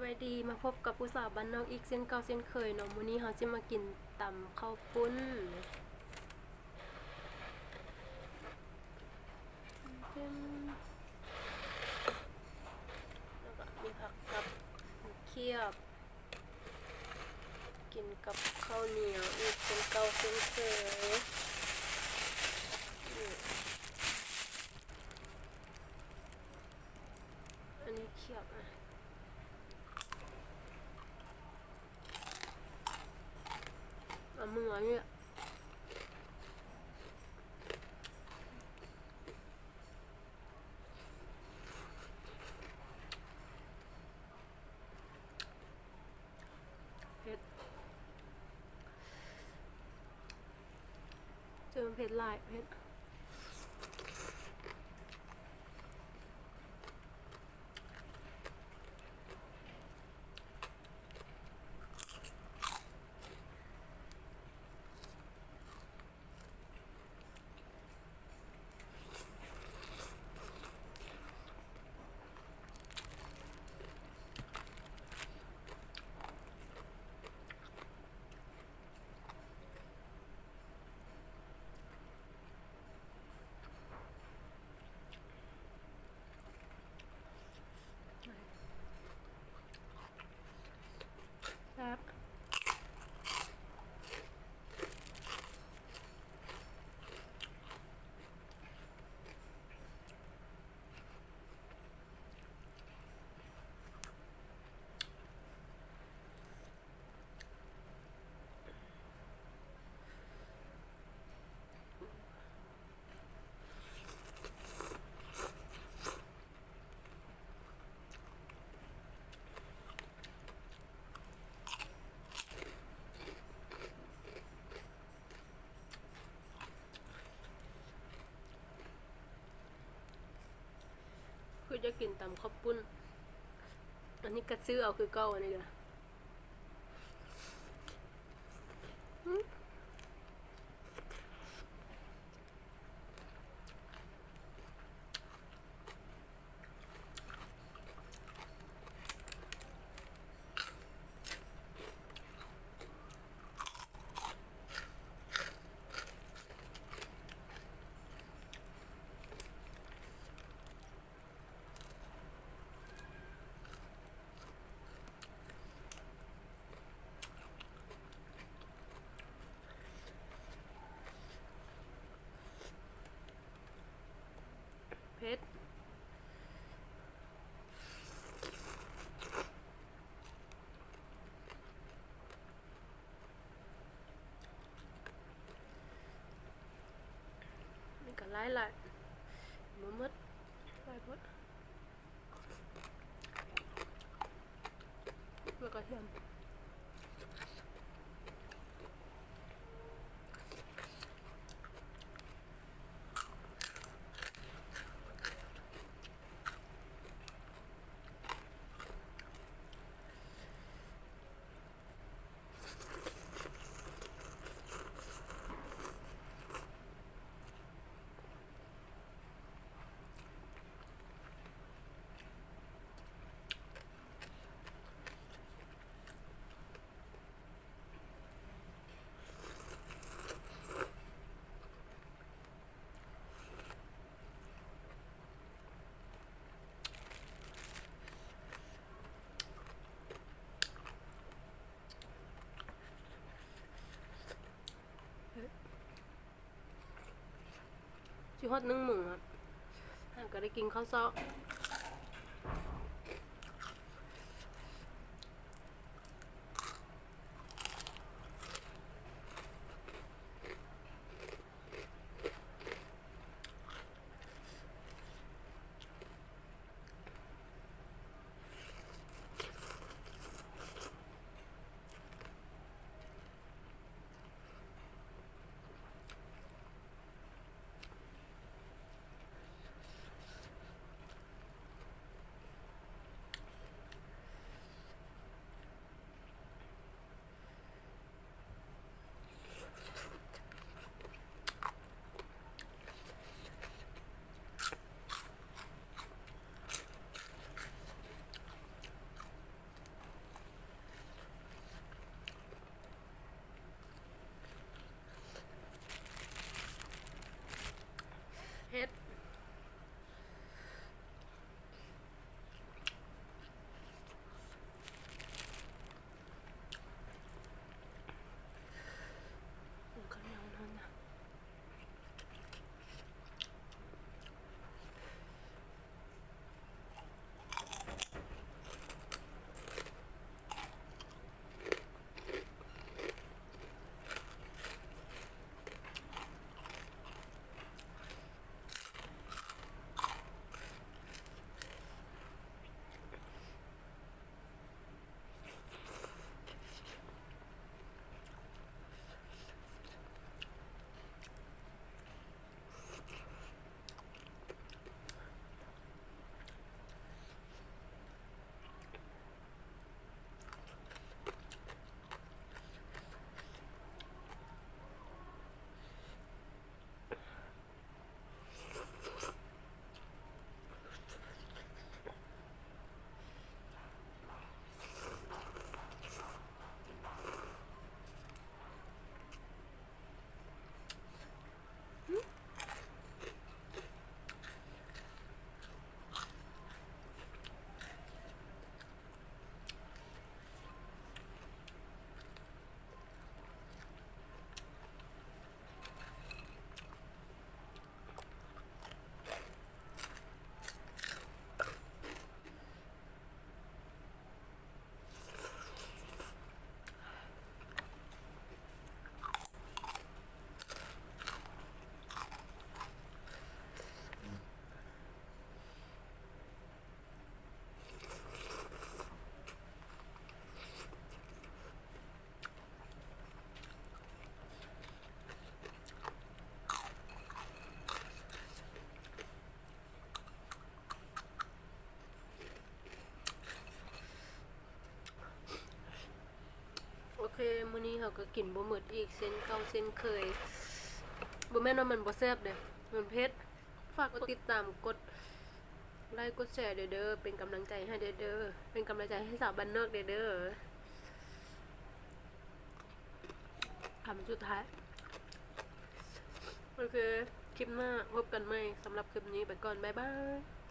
ສະບາຍດີ ມາພົບກັບຜູ້ສາວບ້ານນອກອີກເຊັ່ນເກົ່າເຊັ່ນເຄີຍເນາະ. ມື້ນີ້ເຮົາຊິມາກິນຕຳເຂົ້າປຸ້ນ. ແລ້ວກໍມີຜັກກັບໝູຂຽບ ກິນກັບເຂົ້າໜຽວອີກເຊັ່ນເກົ່າເຊັ່ນເຄີຍ. ນີ້ ອັນນີ້ຂຽບ ອະ ເອົາມືອັນນີ້ ເຜັດ ເຈີເຜັດຫຼາຍ ເຜັດ. ແຊບ. ຄືຢາກກິນຕຳເຂົ້າປຸ້ນ. ອັນນີ້ກໍຊື້ເອົາຄືເກົ່າ ອັນນີ້ກໍ ອືມ. ເຜັດ. ມັນກໍຫຼາຍໆ ບໍ່ໝົດ ຫຼາຍໂພດ. ແລ້ວກໍທຽມ. ຊິຮອດໜຶ່ງໂມງແລ້ວ ຫາກໍໄດ້ກິນເຂົ້າເຊົ້າ. ມື້ນີ້ເຮົາກໍກິນບໍ່ໝົດອີກເຊັ່ນເກົ່າເຊັ່ນເຄີຍ. ບໍ່ແມ່ນວ່າມັນບໍ່ແຊບເດ້, ມັນເຜັດ. ຝາກກົດຕິດຕາມ, ກົດໄລຄ໌, ກົດແຊເດີເດີ, ເປັນກຳລັງໃຈໃຫ້ເດີເດີ, ເປັນກຳລັງໃຈໃຫ້ສາວບ້ານນອກເດີເດີ. ຄຳສຸດທ້າຍ. ໂອເຄ, ຄລິບໜ້າພົບກັນໃໝ່. ສຳລັບຄລິບນີ້ໄປກ່ອນ, ບາຍບາຍ.